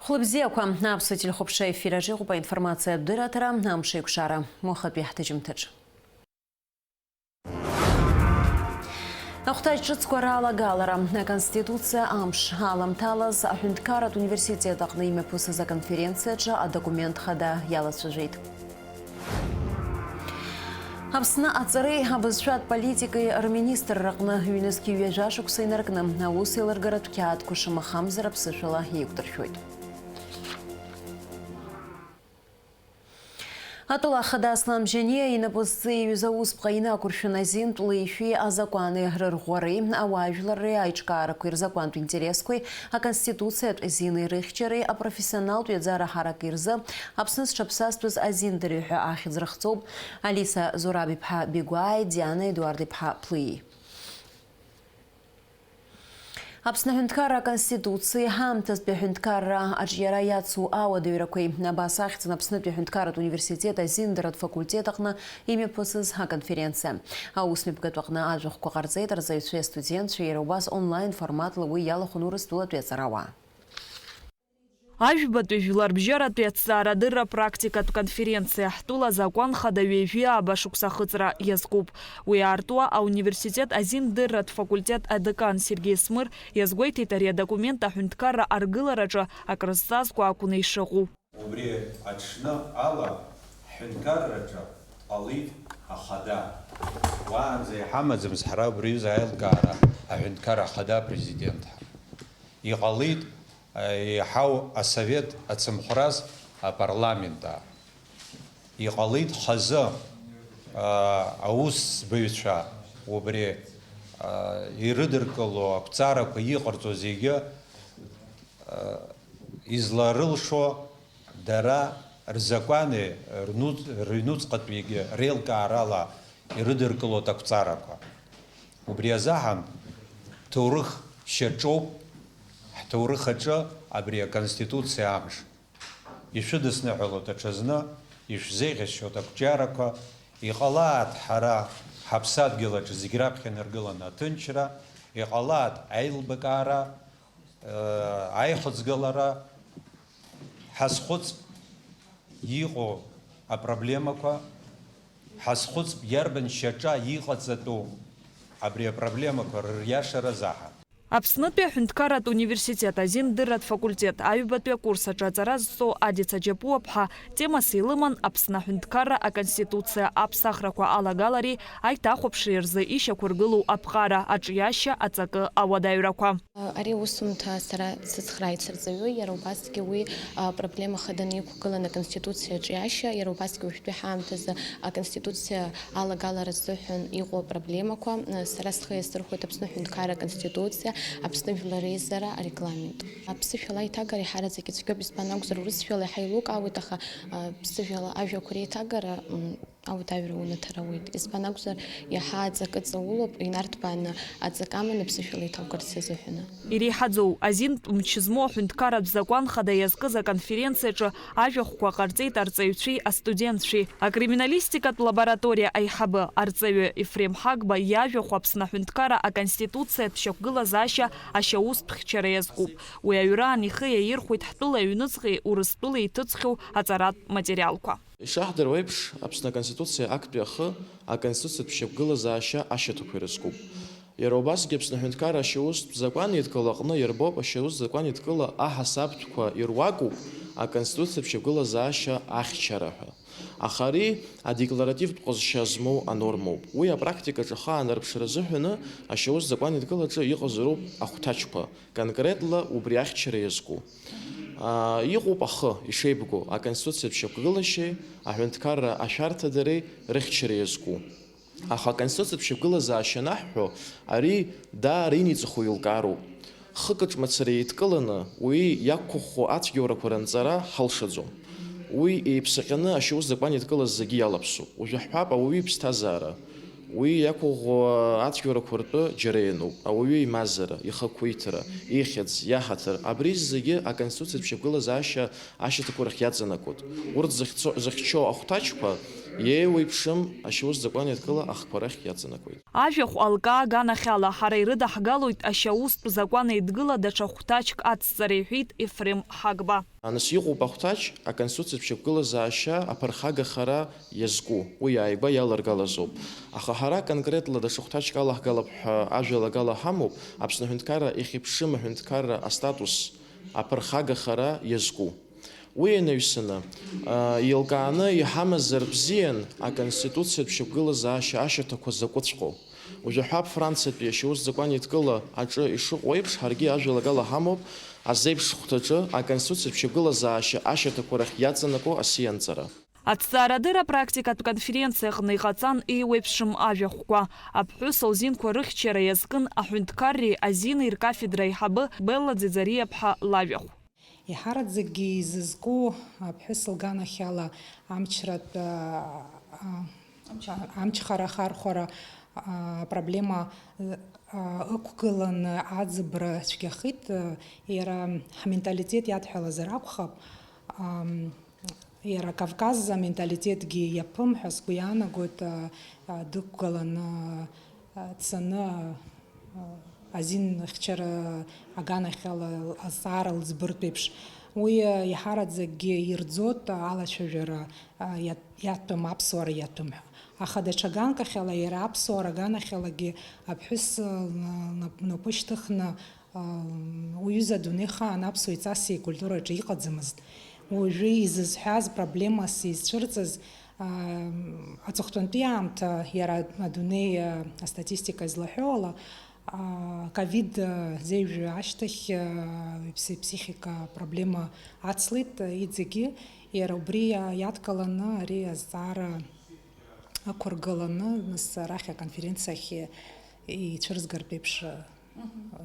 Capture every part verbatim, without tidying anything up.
Хәлыбзиақәа, аԥсуа телехәаԥшра ефир аҿы иҟоуп аинформациатә дырраҭара, амш еиқәшара, уахатәи ҳҭыжьымҭаҿ. Ахәҭаҷ ҿыцқәа ралагалара, аконституциа амш аламҭалаз аҳәынҭқарратә университет аҟны имҩаԥысыз аконференциаҿы адокумент хада иалацәажәеит. Аԥсны аҵареи абызшәатә политикеи рминистрра аҟны ҩнызқьи ҩажәа шықәса инаркны аус еилыргаратә қьаадқәа шамахамзар аԥсышәала еиқәдыршәоит. Атәыла ахада Аслан Бжьаниа инапы зҵеиҩыз аусԥҟа инақәыршәаны азинтә леишәи азакәани рырӷәӷәареи, ауаажәларреи аиҿкаарақәеи рзакәантә интересқәеи, аконституциатә зини рыхьчареи апрофессионалтә ҩаӡара ҳарак ирзы Аԥсны зҽаԥсазтәыз азин дырҩаҳәа ахьӡ рыхҵоуп Алиса Зураб-иԥҳа Бигәааи Диана Едуард-иԥҳа Плыи. Аԥсны аҳәынҭқарра аконституциеи ҳаамҭазтәи аҳәынҭқарра аҿиара иацу ауадаҩрақәеи, абас ахьӡын Аԥснытәи аҳәынҭқарратә университет азиндаратә факультет аҟны имҩаԥысыз аконференциа. Аусмҩаԥгатә аҟны ажәахәқәа ҟарҵеит арҵаҩцәеи астудентцәеи, иара убас онлайн форматла уи иалахәын Урыстәылатәи аҵарауаа. Ажәбатәи жәларбжьаратәи аҭҵаарадырра практикатә конференциа ҳтәыла азакәан хада ҩажәи ааба шықәса ахыҵра иазкуп. Уи аартуа ауниверситет азиндырратә факультет адекан Сергеи Смыр иазгәеиҭеит ари адокумент аҳәынҭқарра аргылараҿы акрызҵазкуа акәны ишыҟоу. Убри аҽны ала ҳҳәынҭқарраҿы ҟалеит ахада. Уаанӡа иҳамаӡамызт ҳара убри аҩыза аилкаара аҳәынҭқарра ахада апрезидент ҳәа. Иҟалеит еиҳау асовет ацымхәрас апарламент аа. Иҟалеит хазы, аа, аусзбаҩцәа убри, аа, ирыдыркыло ақәҵарақәа иҟарҵо зегьы, аа, изларылшо дара рзакәани рну-, рыҩнуҵҟатәигьы реилкаарала ирыдыркылоит ақәҵарақәа. Убри азыҳәан ҭоурых шьаҿоуп, ҳҭоурых аҿы абри аконституциа амш. Ишәыдысныҳәалоит аҽазны, ишәзеиӷьасшьоит ақәҿиарақәа, иҟалааит ҳара ҳаԥсадгьыл аҿы зегь раԥхьа инаргыланы аҭынчра, иҟалааит аилбакаара, э, аихыҵгылара, ҳазхәыцп иҟоу апроблемақәа, ҳазхәыцп иарбан шьаҿа иҟаҵатәу абри апроблемақәа рыриашаразы аҳа. Аԥснытәи аҳәынҭқарратә университет азиндырратә факультет аҩбатәи акурс аҿы аҵара зҵо Адица Џьапуаԥҳа темас илыман Аԥсны аҳәынҭқарра аконституциа аԥсахрақәа алагалареи аиҭахәаԥшреи рзы ишьақәыргылоу аԥҟара, аҿиашьа, аҵакы ауадаҩрақәа. Ари аусумҭа сара сыцхрааит сырҵаҩы, иара убасгьы уи, а, проблема хаданы иқәгылан аконституциа аҿиашьа, иара убасгьы уажәтәи ҳаамҭазы аконституциа алагалара азыҳәан иҟоу апроблемақәа, сара схы иасырхәеит Аԥсны аҳәынҭқарра аконституциа, Аԥсны жәлар реизара арегламент. Аԥсышәала аиҭагара иҳараӡак ицәгьоуп, избан акәзар, урысшәала иаҳа еилукаауеит, аха, а, ԥсышәала ажәақәа реиҭагара, м, ауадаҩра унаҭар ауеит. Избан акәзар, иаҳа аҵакы ҵаулоуп, инарҭбааны аҵакы аманы ԥсышәала иҭаугарц азыҳәаны. Иреиҳаӡоу азинтә мч змоу аҳәынҭқарратә закәан хада иазкыз аконференциаҿы ажәахәқәа ҟарҵеит арҵаҩцәеи астудентцәеи. Акриминалистикатә лабораториа аиҳабы, арҵаҩы Ефрем Ҳагба иажәахә Аԥсны аҳәынҭқарра аконституциатә шьақәгылазаашьа ашьаустә хьчара иазкуп. Уи аҩраан ихы иаирхәеит ҳтәыла аҩныҵҟеи Урыстәылеи иҭыҵхьоу аҵаратә материалқәа. Ишаҳдыруа еиԥш, Аԥсны Аконституциа актәи ахы аконституциатә шьақәгылазаашьа ашьаҭақәа ирызкуп. Иара убасгьы Аԥсны Аҳәынҭқарра ашьаустә закәанеидкыла аҟны иарбоуп ашьаустә закәанеидкыла аҳасабтәқәа ируакуп аконституциатә шьақәгылазаашьа ахьчара ҳәа. Аха ари адекларативтә ҟазшьа змоу анормоуп. Уи апрактикаҿы ахы аанарԥшра азыҳәаны ашьаустә закәанеидкылаҿы иҟазароуп ахәҭаҷқәа, конкретла убри ахьчара иазку. Аа, иҟоуп ахы ишеибгоу аконституциатә шьақәгылашьеи аҳәынҭқарра ашәарҭадареи рыхьчара иазку. Аха аконституциатә шьақәгылазаашьа анаҳҳәо, ари даара иниҵахо еилкаароуп. Хыкаҿ мацара еидкыланы уи иақәыхәхәо ацәгьоурақәа ранҵара ҳалшаӡом. Уи еиԥсаҟьаны ашьаус закәанеидкыла зегьы иалаԥсоуп. Уажә иаҳҳәап ауаҩы иԥсҭазаара. Уи иақәыӷәӷәо ацәгьоурақәа ртәы џьара иануп, ауаҩы имазара, ихақәиҭра, ихьӡ, иаҳаҭыр, абри зегьы Аконституциатә шьақәгылазаашьа ашьаҭақәа рахь иаҵанакуеит. Урҭ зыхьцо-, зыхьчо ахәҭаҷқәа иеиуеиԥшым ашьаус закәан еидкыла ахқәа рахь иаҵанакуеит. Ажәахә алкаа аганахьала ҳара ирыдаҳгалоит ашьаустә закәан еидгыла даҽа хәҭаҷк ацҵара, иҳәеит Ефрем Ҳагба. Нас иҟоуп ахәҭаҷ, Аконституциатә шьақәгылазаашьа аԥырхагахара иазку, уи ааигәа иаларгалазоуп. Аха ҳара конкретла даҽа хәҭаҷк алаҳгалап ҳәа ажәалагала ҳамоуп, Аԥсны аҳәынҭқарра ихьыԥшым аҳәынҭқарра астатус аԥырхагахара иазку. Уи инаҩсаны, а, еилкааны иҳамазар бзиан Аконституциатә шьақәгылазаашьа ашьаҭақәа закәыҵәҟьоу. Уажәы ҳәа Франциатәи ашьаус закәан еидкыла аҿы ишыҟоу еиԥш, ҳаргьы ажәалагала ҳамоуп азеиԥш хәҭаҿы Аконституциатә шьақәгылазаашьа ашьаҭақәа рахь иаҵанакуа асианҵара. Аҭҵаарадырра практикатә конференциа аҟны иҟаҵан еиуеиԥшым ажәахәқәа. Аԥҳәыс лзинқәа рыхьчара иазкын аҳәынҭқарреи азини ркафедра аиҳабы Белла Ӡиӡариаԥҳа лажәахә. Еиҳараӡакгьы изызку аԥҳәыс лганахьала амчратә, а, а, амчхара ахархәара, а, апроблема, а, ықәгыланы аӡыбра цәгьахеит, а, иара ҳменталитет иадҳәалазар акәхап, ам, иара Кавказ аменталитетгьы иаԥым ҳәа сгәы иаанагоит, а, а, дықәгыланы, а, дцаны, а, азин ахьчара аганахьала азҵаара лыӡбыртә еиԥш. Уи, а, иаҳараӡакгьы ирӡоит алацәажәара, а, иа-, иаҭәам, аԥсуара иаҭәам ҳәа. Аха даҽа ганкахьала, иара аԥсуара аганахьалагьы аԥҳәыс, а, лнапы шьҭыхны, уҩыза адунеихаан аԥсуа иҵаси икультураҿы иҟаӡамызт. Уажәы изызҳәаз, проблемас изцәырҵыз, аҵыхәтәантәи аамҭа иара адунеи астатистика излаҳәо ала, ковид зеижә ашьҭахь иԥси-, иԥсихика проблема ацлеит иҵегьы. Иара убри иадкыланы ари азҵаара ықәыргыланы, нас арахь аконференциахь ицәырзгартә еиԥш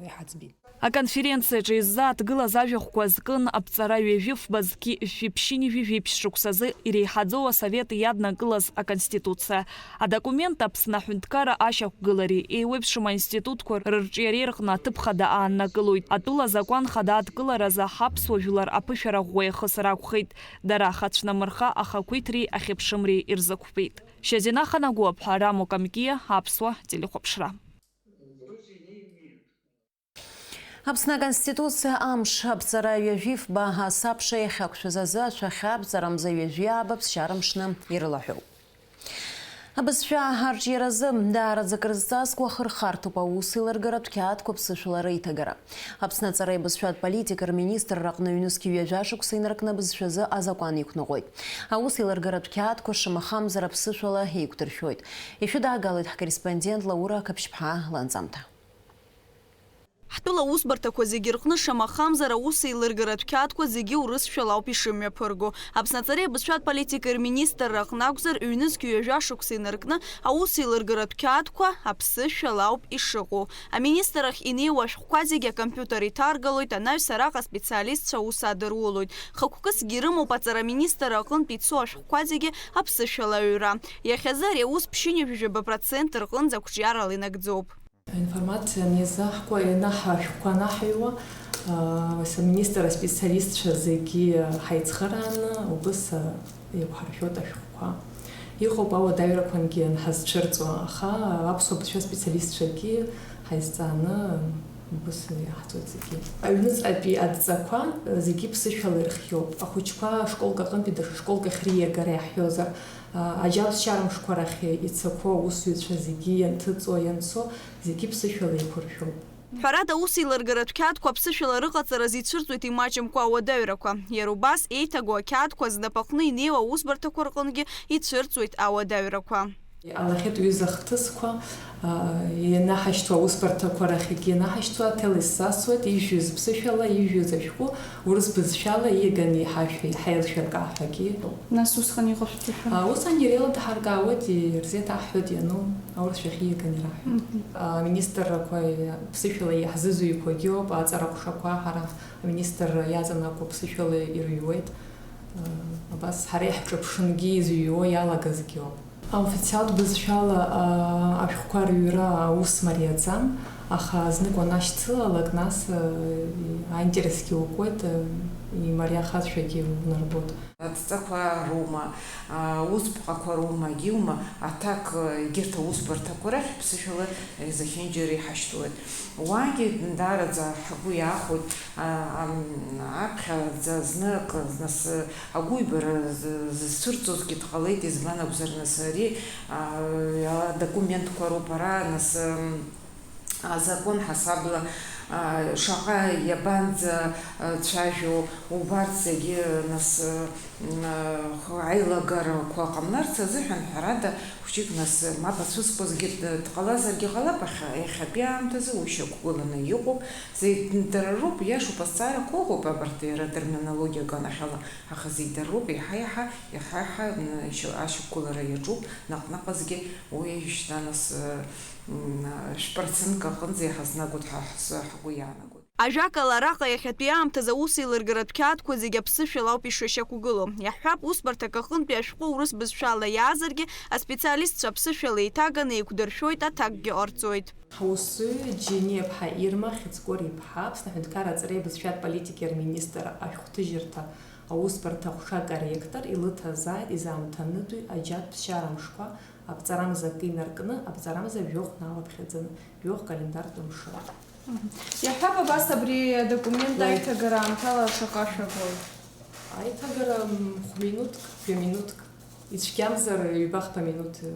иҳаӡбеит. Аконференциаҿы иззааҭгылаз ажәахәқәа зкын аԥҵара ҩажәи фба зқьи жәшәи ԥшьынҩажәи жәиԥшь шықәсазы иреиҳаӡоу асовет иаднакылаз аконституциа. Адокумент Аԥсны аҳәынҭқарра ашьақәгылареи еиуеиԥшым аинститутқәа рырҿиареи рҟны аҭыԥ хада ааннакылоит. Атәыла азакәан хада адкыларазы ҳаԥсуа жәлар аԥышәара ӷәӷәа иахысыр акәхеит. Дара ахацәнамырха ахақәиҭреи ахьыԥшымреи ирзықәԥеит. Шьазина Ханагәаԥҳа, Рамо Камкиа, Аԥсуа телехәаԥшра. Аԥсны Аконституциа амш аԥҵара ҩажәи фба асабша иахьақәшәаз азы ашәахьа аԥҵара мза ҩажәи ааба ԥсшьара мшны ирылаҳәоуп. Абызшәа арҿиаразы даараӡа акрызҵазкуа ахырхарҭоуп аус еилыргаратә қьаадқәа ԥсышәала реиҭагара. Аԥсны аҵареи абызшәатә политикеи рминистрра аҟны ҩнызқь ҩажәа шықәса инаркны абызшәазы азакәан иқәныҟәоит. Аус еилыргаратә қьаадқәа шамахамзар аԥсышәала еиқәдыршәоит. Ишәыдаагалоит ҳкорреспондент Лаура Қаԥшьԥҳа ланҵамҭа. Ҳтәыла аусбарҭақәа зегьы рҟны шамахамзар аус еилыргаратә қьаадқәа зегьы урысшәала ауп ишымҩаԥырго. Аԥсны аҵареи абызшәатә политикеи рминистрра аҟны акәзар, ҩнызқь ҩажәа шықәса инаркны аус еилыргаратә қьаадқәа аԥсышәала ауп ишыҟоу. Аминистр ахь инеиуа ашәҟәқәа зегьы акомпиутер иҭаргалоит, анаҩс араҟа аспециалистцәа аус адырулоит. Хықәкысгьы ирымоуп аҵара аминистрра аҟынтә ицо ашәҟәқәа зегьы аԥсышәала аҩра. Иахьазы ари аус ԥшьынҩажәи жәаба процент рҟынӡа ақәҿиарала инагӡоуп. Аинформациа аниазаҳкуа, ианаҳа-, ашәҟәқәа анаҳаҩуа, аа, ас аминистр аспециалистцәа зегьы ҳаицхырааны убыс, аа, еиқәҳаршәоит ашәҟәқәа. Иҟоуп ауадаҩрақәангьы анҳазцәырҵуа, аха аԥсуа бызшәа специалистцәагьы ҳаизҵааны убыс иаҳҵоит зегьы. Аҩныҵҟатәи адҵақәа зегьы ԥсышәала ирхиоуп. Ахәыҷқәа ашколк аҟынтәи даҽа школк ахь риагара иаҳҳәозар, аа, аџьал ԥсшьара мшқәа рахь ицақәоу аусзуҩцәа зегьы ианҭыҵуа, ианцо, зегьы ԥсышәала еиқәыршәоуп. Ҳәарада, аус еилыргаратә қьаадқәа аԥсышәала рыҟаҵараз ицәырҵуеит имаҷымкәа ауадаҩрақәа. Иара убас, еиҭагоу ақьаадқәа знапаҟны инеиуа аусбарҭақәа рҟынгьы ицәырҵуеит ауадаҩрақәа. Иҟалахьеит ҩыза хҭысқәа, аа, ианаҳашьҭуа аусбарҭақәа рахьгьы ианаҳашьҭуа, аҭел исзасуеит, ижәҩыз ԥсышәала, ижәҩыз ашәҟәы урыс бызшәала ииаганы иҳашәи-, ҳаилшәыркаа ҳәагьы иҟоуп. Нас усҟан иҟашәҵеи ҳәа? А, усҟан иреилагьы ҳаргауеит, ирзеиҭаҳҳәоит иану, аурысшәахь ииаганы ираҳәоит. Мгм. Аминистррақәа ԥсышәала иаҳзызҩқәагьы ауп, аҵара ҟәшақәа ҳара аминистрра иаҵанакуа ԥсышәала ирыҩуеит. Абас ҳара иаҳҿаԥшынгьы изыҩуа иалагазгьы ауп. Аофициалтә бызшәала, аа, ашәҟәқәа рыҩра аус мариаӡам, аха знык уанашьцылалак, нас, аа, аинтересгьы укуеит, аа, имариахазшәагьы унарбоит. Адҵақәа роума, аа, аусԥҟақәа роума, агьиума, аҭак, егьырҭ аусбарҭақәа рахь ԥсышәала зехьынџьара иҳашьҭуеит. Уаагьы даараӡа ҳгәы иаахәоит, аа, ам, аԥхьаӡа зны акы, нас, агәыҩбара з-, зцәырҵызгьы дҟалеит, избан акәзар, нас, ари, аа, адокументқәа роуп, ара, нас, м, азакәан ҳасабла, аа, шаҟа иабанӡа, а, цәажәо убарҭ зегьы, нас, м, а, аилагарақәа ҟамларц азыҳәан, ҳәарада, хәыҷык, нас, мап ацәызкуазгьы д-, дҟалазаргьы ҟалап, аха иахьатәи аамҭазы уи шьақәгыланы иҟоуп. Зегь дара роуп, иашоуп, азҵаарақәа ыҟоуп, абарҭ иара атерминологиа аганахьала, аха зегь дара роуп, еиҳа-еиҳа, еиҳа-еиҳа, м, шьа-, ашьақәгылара иаҿуп, наҟ-наҟ азгьы уи шьҭа, нас, м, шә-процентк аҟынӡа иҳазнагоит ҳа ҳзы ҳгәы иаанагоит. Ажәакала, араҟа иахьатәи аамҭазы аусеилыргаратә қьаадқәа зегьы аԥсышәала ауп ишышьақәгылоу. Иаҳҳәап, усбарҭак аҟынтәи ашәҟәы урыс бызшәала иаазаргьы, аспециалистцәа аԥсышәала еиҭаганы еиқәдыршәоит, аҭакгьы ҟарҵоит. Ҳаусзуҩы Џьениа-ԥҳа Ирма Хьыҵкәыр-иԥҳа, Аԥсны аҳәынҭқарра аҵареи абызшәатә политикеи рминистр ашәҟәҭыжьырҭа аусбарҭа аҟәша корректор, илыҭазааит изаамҭанытәи аџьатә ԥсшьара мшқәа, аԥҵарамза акы инаркны, аԥҵарамза жәохә налаԥхьаӡаны, жәохә календартә мшы. Мгм. Иаҳҳәап, абас абри адокумент Уаҩ. аиҭагара аамҭала шаҟа шәагои? Аиҭагара, м, хә-минуҭк, жәа-минуҭк, ицәгьамзар, ҩба-хԥа минуҭ, ы,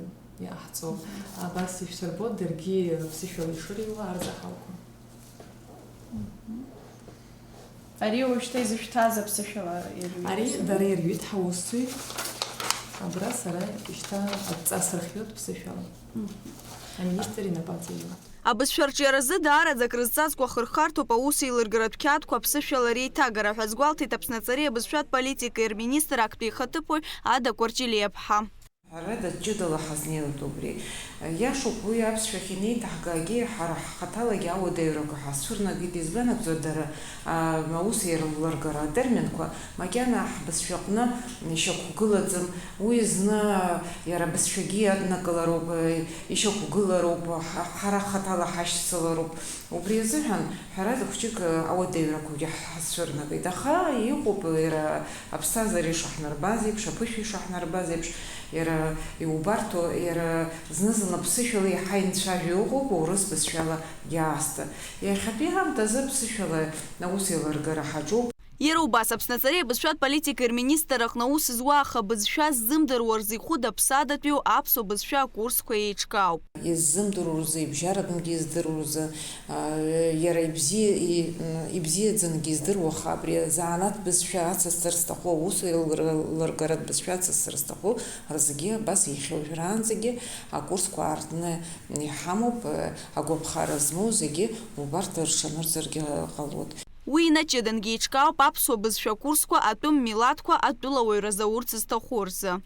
иаҳҵо. Мгм. Абас ишәсырбо, даргьы ԥсышәала ишырыҩуа арзаҳалқәа. Мгм. Ари уажәшьҭа изышәҭаз аԥсышәала ирҩит. Ари дара ирҩит ҳаусзуҩ. Абра сара шьҭа адҵа сырхиоит ԥсышәала. Мгм. Аминистр инапаҵаҩуп. Абызшәа арҿиаразы даараӡа акрызҵазкуа ахырхарҭоуп аусеилыргаратә қьаадқәа аԥсышәала реиҭагара ҳәа азгәалҭеит Аԥсны аҵареи абызшәатә политикеи рминистр актәи ихаҭыԥуаь Ада Кәарҷелиаԥҳа. Ҳәарада, ҷыдала ҳазнеиуеит убри. Иашоуп, уи аԥсшәахь инеиҭаҳгаагьы, ҳара ҳхаҭалагьы ауадаҩрақәа ҳазцәырнагеит, избан акәзар, дара, а, аусеилыргара атерминқәа макьана ҳбызшәаҟны ишьақәгылаӡам, уи зны иара абызшәагьы иаднакылароуп, ишьақәгылароуп, ҳа-, ҳара ҳхаҭала ҳашьцылароуп. Убри азыҳәан, ҳәарада, хәҷык ауадаҩрақәагьы ҳацәырнагеит, аха иҟоуп, иара аԥсҭазаара ишаҳнарбаз еиԥш, аԥышәа ишаҳнарбаз еиԥш, иара иубарҭоу, иара зны-зынла ԥсышәала иаҳа инцәажәо ыҟоуп, урыс бызшәала иаасҭа. Иахьатәи аамҭазы аԥсышәала аусеилыргара ҳаҿуп. Иара убас, Аԥсны аҵареи абызшәатә политикеи рминистр аҟны аус зуа, аха бызшәа ззымдыруа рзы ихәыда ԥсадатәиу аԥсуа бызшәа акурсқәа еиҿкаауп. Иззымдыруа рзы, ибжьаратәынгьы издыруа рзы, а, иара ибзиа-, и-, м, ибзиаӡангьы издыруа, аха абри азанааҭ бызшәа ацысҵар зҭаху, аусеилыргаратә бызшәа ацысҵар зҭаху рзгьы абас иахьа уажәраанӡагьы акурсқәа аартны иҳамоуп, э, агәаԥхара змоу зегьы убарҭ рҽанырҵаргьы ҟалоит. Уи инаҷыдангьы еиҿкаауп аԥсуа бызшәа акурсқәа атәым милаҭқәа атәылауаҩра заурц зҭаху рзы.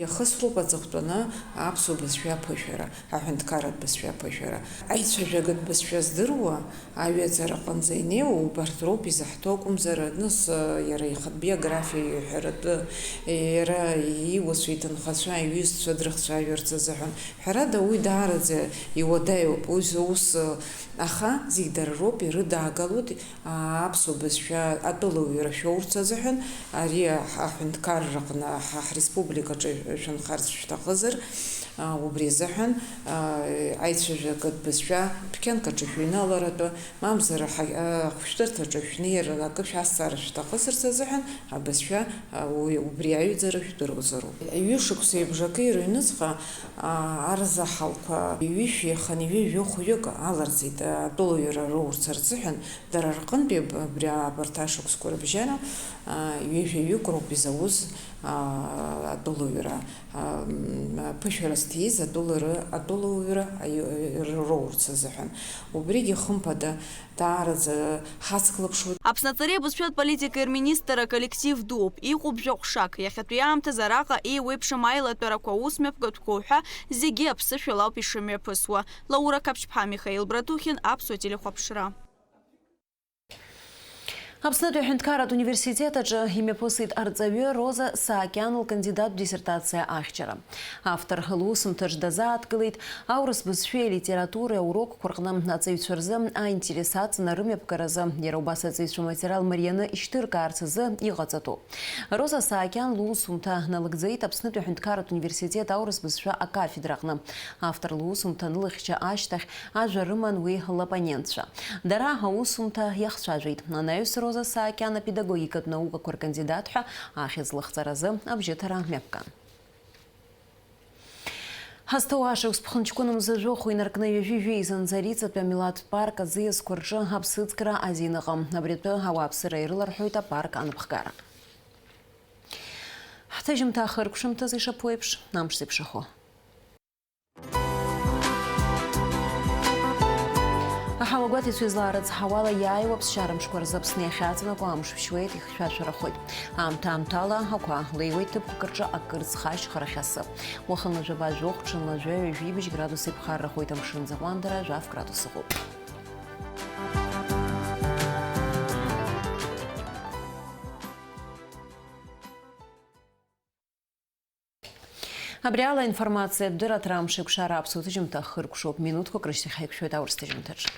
Иахысроуп аҵыхәтәаны аԥсуа бызшәа аԥышәара, аҳәынҭқарратә бызшәа аԥышәара. Аицәажәагатә бызшәа здыруа аҩаӡара аҟынӡа инеиуа убарҭ роуп изаҳҭо акәымзар, нас, э, иара ихатә биографиа иҳәаратәы, иара иуацәа, иҭынхацәа, иҩызцәа дрыхцәажәарц азыҳәан. Ҳәарада, уи даараӡа иуадаҩуп, уи зус, э, аха зегь дара роуп ирыдаагалоит. Аԥсуа бызшәа атәылауаҩра шәоурц азыҳәан, ари аҳ-, аҳәынҭқарраҟны ҳа ҳреспубликаҿы шәынхарц шәҭахызар, а, убри азыҳәан, а, аицәажәагатә бызшәа дәқьанк аҿы шәыҩналаратәы, мамзар аҳа-, ахәшәтәырҭаҿы шәнеир, акы шәазҵаара шәҭахызарц азыҳәан абызшәа, а, уи, убри аҩаӡара шәдыруазароуп. Ҩышықәса еиԥш акы ирыҩныҵҟа, а, арзаҳалқәа ҩышәи хынҩажәи жәохәҩык аларҵеит, а, атәылауаҩра роурц рзыҳәан. Дара рҟынтәи аб-, абри, абарҭ ашықәсқәа рыбжьара, а, ҩажәаҩык роуп изауз, а, атәылауаҩра, а, м, аԥышәара зҭиз атәылара, атәылауаҩра аиу-, р-, роурц азыҳәан. Убригьы, хымԥада, даараӡа ҳацклаԥшуеит. Аԥсны аҵареи абызшәатә политикеи рминистр аколлектив дууп, иҟоуп жәаҟәшак. Иахьатәи аамҭазы араҟа еиуеиԥшым аилатәарақәа, аусмҩаԥгатәқәа уҳәа зегьы аԥсышәала ауп ишымҩаԥысуа. Лаура Қаԥшьԥҳа, Михаил Братухин, Аԥсуа телехәаԥшра. Аԥснытәи аҳәынҭқарратә университет аҿы имҩаԥысит арҵаҩы Роза Саакьан лкандидаттә диссертациа ахьчара. Автор лусумҭаҿ дазааҭгылеит аурыс бызшәеи алитературеи аурокқәа рҟны аҵаҩцәа рзы аинтерес аҵаны рымҩаԥгаразы, иара убас аҵаҩцәа материал марианы ишьҭыркаарц азы иҟаҵатәу. Роза Саакьан лусумҭа налыгӡеит Аԥснытәи аҳәынҭқарратә университет аурыс бызшәа акафедраҟны. Автор лусумҭа анылыхьча ашьҭахь ажәа рыман уи лоппонентцәа. Дара аусумҭа иахцәажәеит. Анаҩс Роза Саакьан апедагогикатә наукақәа ркандидат ҳәа ахьӡ лыхҵаразы абжьыҭара мҩаԥган. Ҳазҭоу ашықәс ԥхынҷкәын мза жәохә инаркны ҩажәи жәеиза Нӡарицатәи амилаҭтә парк аӡиасқәа рҿы аԥсыӡкра азин ыҟам. Абри атәы ауааԥсыра ирыларҳәоит апарк анапхгара. Ҳҭыжьымҭа ахыркәшамҭазы ишаԥу еиԥш, амш зеиԥшрахо. Аҳауагәаҭаҩцәа излаарыцҳауала, иааиуа аԥсшьара мшқәа рзы Аԥсны иахьаҵанакуа амш шәшьуеит, ихьшәашәарахоит. Аамҭа-аамҭала ақәа леиуеит ҭыԥқәак рҿы акырӡ хашьхарахь асы. Уахынла жәаба жәохә, ҽынла жәаҩа, ҩажәи быжь градус иԥхаррахоит амшын, закәандара жәаф градус ыҟоуп. Абри ала аинформациатә дырраҭара амш еиқәшара аԥсуа ҭыжьымҭа хыркәшоуп. Минуҭқәак рышьҭахь ҳаиқәшәоит аурыс ҭыжьымҭаҿы.